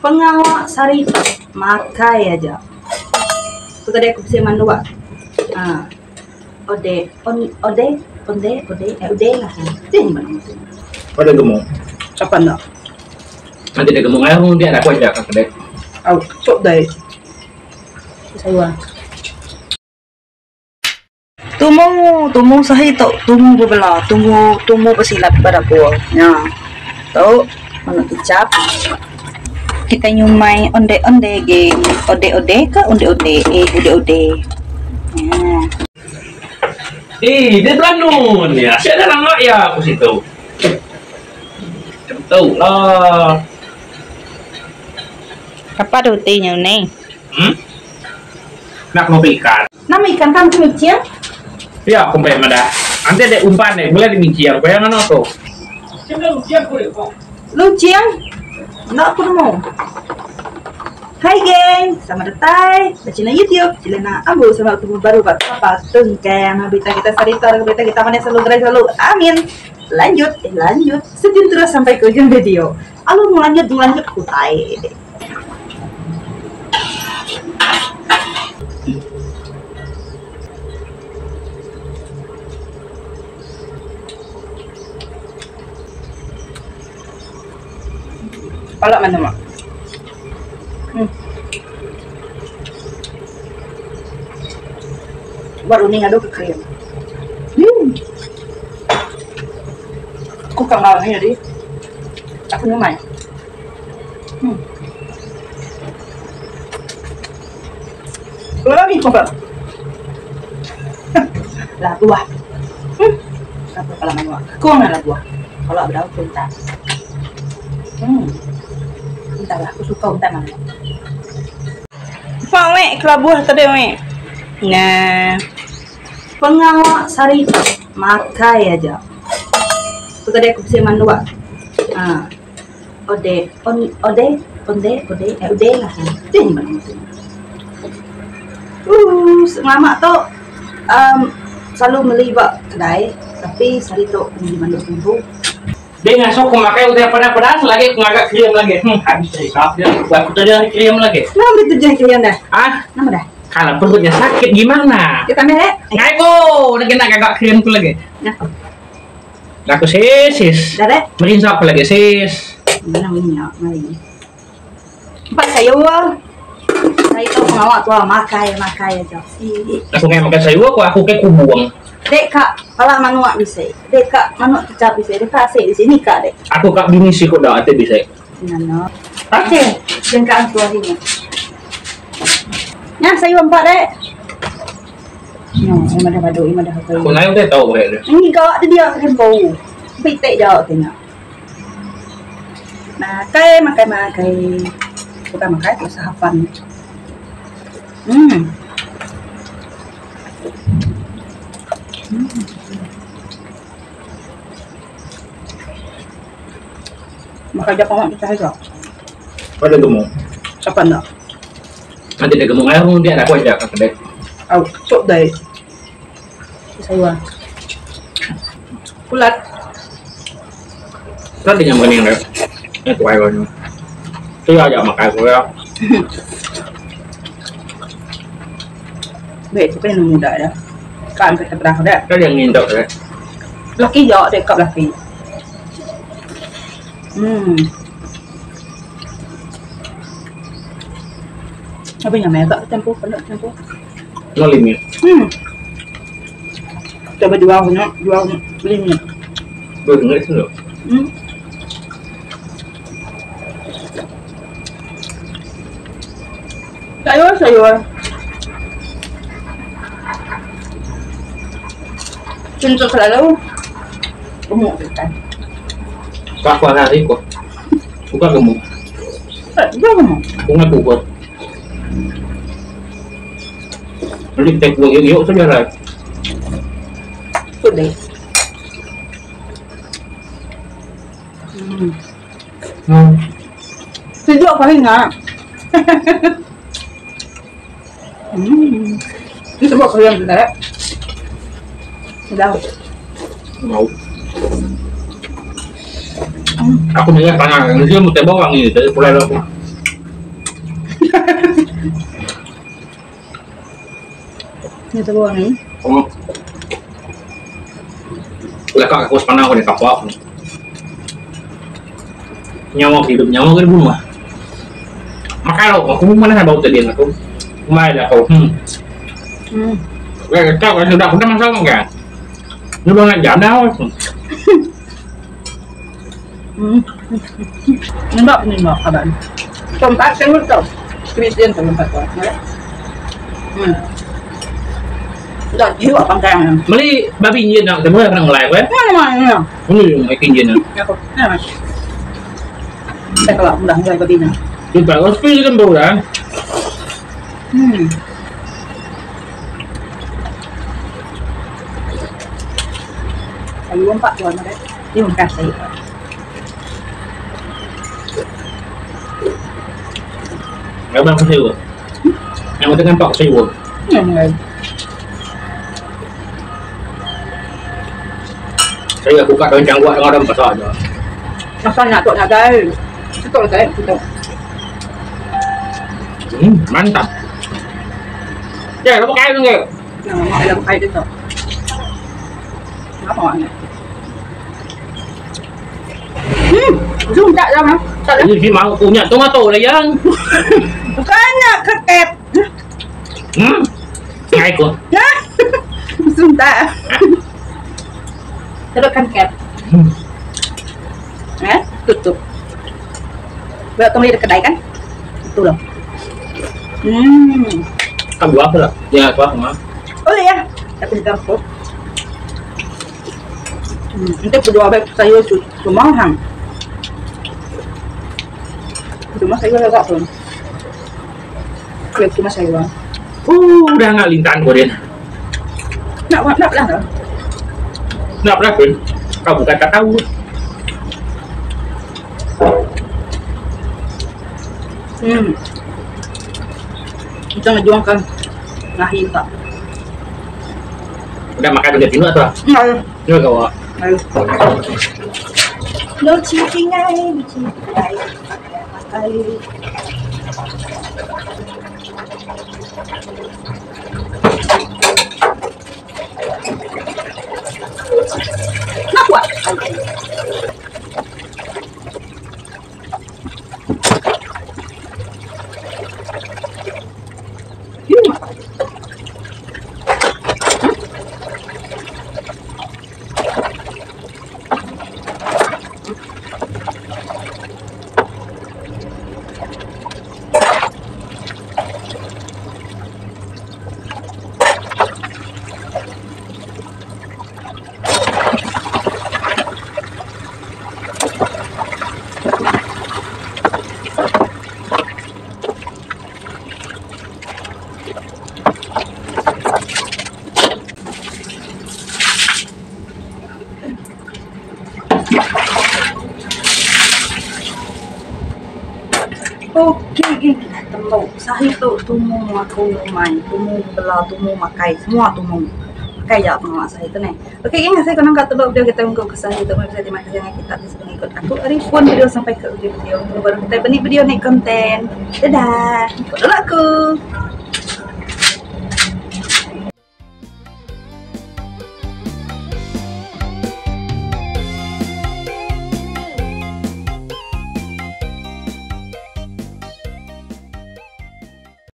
Pengawa sehari tu makai aja. Tu tadi aku bisi manduk aaa ode on ode onde ode eh ude lah ti meh nama tu. Ode gemuk. Sapa enda. Enti dek gemuk ai aku dia aku aja ka kedek. Au sup dai. Sayur. Tumu tumu sahi tu tumu bebela tumu tumu besilat ba dapur nya. Tu menu kicap kitai nyumai onde onde geng ode ode ka onde onde eh ude ude nya. Eh dia belanun ya asyik dah lama ya aku situ. Tentu lah. Kapa roti nya nih? Hmm? Nak ngopi ikan. Nama ikan kan ku miching. Pia ku meh madah. Enti dek umpan dek buleh dek miching ku iya nganu tu. Luching enda ku nemu. Hai geng, selamat datai ba channel YouTube Jelena Ambu. Selamat betemu baru ba Tapa Tengkang. Berita kita saritu ari berita kita manis selalu gerai selalu. Amin. Lanjut, eh lanjut. Setin terus sampai ke ujung video. Alu ngelanjut ngelanjut ku tai dek. Pala mana mak? Hmm. Buat runing adu ke krim. Hmm. Aku ka enggau jadi. Aku nyumai. Hmm. Lagi ko ba? Labuah. Hmm. Apa pala manua? Kung na labuah. Kalau ada aku entah. Hmm. Entahlah, aku suka unta mana. Pak wek kelabuah tadi wek. Nah. Pengawa sehari tu makai aja. Tu tadi aku bisi manduk. Ha. Ode on ode onde ode eh ude lah. Ti meh nama tu. Ooh selama tu um selalu meli ba kedai tapi sehari tu aku meli manduk seminggu. Deh ngasuh ku makai utai pedas-pedas lagi ku ngaga krim lagi. Hmm habis cerita dia. Buat ku tadi hari krim lagi. Nama deh tujuh krim dah? Ah? Nama dah? Kalau perutnya sakit gimana? Kita ambil eh. Ngai ko, dah kena gaga krim ku lagi. Nah. Dah aku sis, sis. Dah deh. Merinsa aku lagi sis. Mana minyak mari. Empat sayur. Saya tahu pengawak tua makai makai aja. Si. Aku ngai makan sayur aku aku ke kubuang. Dek kak, pala manuk bisi. Dek kak, manuk kecap bisi. Dek kak asik bisi. Ni kak dek. Aku kak bini siku dah ati bisi. Nano. Okey, jengka aku hari ni. Nya sayur empat dek. No, ima dah badu, ima dah Aku nai udah tahu baik dia. Ini kak dia dia kena bau. Pitik jauh tengok. Makai, makai, makai. Bukan makai, tu sahafan. Hmm. Hmm. Makai dia pamuk kita aja. Ada gemuk. Siapa nak? Nanti dia gemuk air dia ada kuah dia akan kedai. Au, sok dai. Sayur. Kulat. Nanti yang bening deh. Ini tuh air ni. Tu ya makan aku ya. Baik, tu kan muda dah. Kan kita pernah dah. Kan yang ngintok deh. Laki jauh deh kap laki. Hmm. Apa yang mega campur, penuh campur. No limit. Hmm. Coba jual punya, jual limit. Boleh dengar sih Hmm. Sayur, sayur. Cinta selalu gemuk kita. Kak aku hari kok. Bukan gemuk. Eh, dia gemuk. Aku nggak kuat. Beli tek gua yuk yuk saja lah. Sudah. Hmm. Hmm. Sejuk paling nak. Hmm. Ini sebab kalian benar. Sudah. Mau. Aku ni tangan, ni semua tembak orang ni, dari pulau aku. Ni tu bawang ni. Oh. Laka aku sepanang aku ni kapak. Nyawa hidup nyawa ke dibunuh. Makan lo, aku mana kan bau tadi aku. Kumai dah aku. Hmm. Eh, kau kan sudah sudah masak enggak? Lu bang jam dah. Nembak nembak kaban. Tempat sing tu. Christian tu tempat tu. Dah jiwa pangkang. Meli babi injin nak temu kena ngelai kan? Mana? Ini yang ikan injin nak. Aku. Nah. Saya kalau mudah ngelai babi nya. Kita kalau sepi kan bau dah. Lalu empat tuan ada. Dia kasih. Abang aku sewa. Yang kita nampak sewa. Saya buka daun cangguak dengan daun pasal aja. Pasal nak tok nak gai. Tutup lah saya, tutup. Mantap. Ya, lo pakai tu ke? Nah, mak dah pakai tu. Apa ni? Zoom tak dah mah. Tak dah. Ini mau punya tomato lah yang. Bukannya ketep. Ngai ko. Ya. Zoom tak. Teruskan cap. Eh, tutup. Buat kembali ke kedai kan? Itu loh. Kan buah apa lah? Ya, buah apa? Oh ya, tapi di kampung. Nanti kedua baik sayur cuma hang. Cuma sayur agak pun. Cuma sayur. Udah nggak lintan kau dia. Nak nak lah. Nak lah pun. Kau bukan tak tahu. Kita ngejuangkan ngahir tak. Udah makan udah tinu atau? Enggak. Enggak kau. Ayo. Lo cincin ai, cincin ai, pakai. Nak buat? Okey, geng, kita temu. Sahih tu tumu aku main, tumu bela, tumu makai, semua tumu. Makai ya pengawak saya tu ni. Okey, geng, saya kena kat telur video kita untuk kesan kita pun bisa terima kasih yang kita di sini ikut aku hari pun video sampai ke ujung video. Tunggu baru kita benih video ni konten. Dadah. Ikut dulu aku.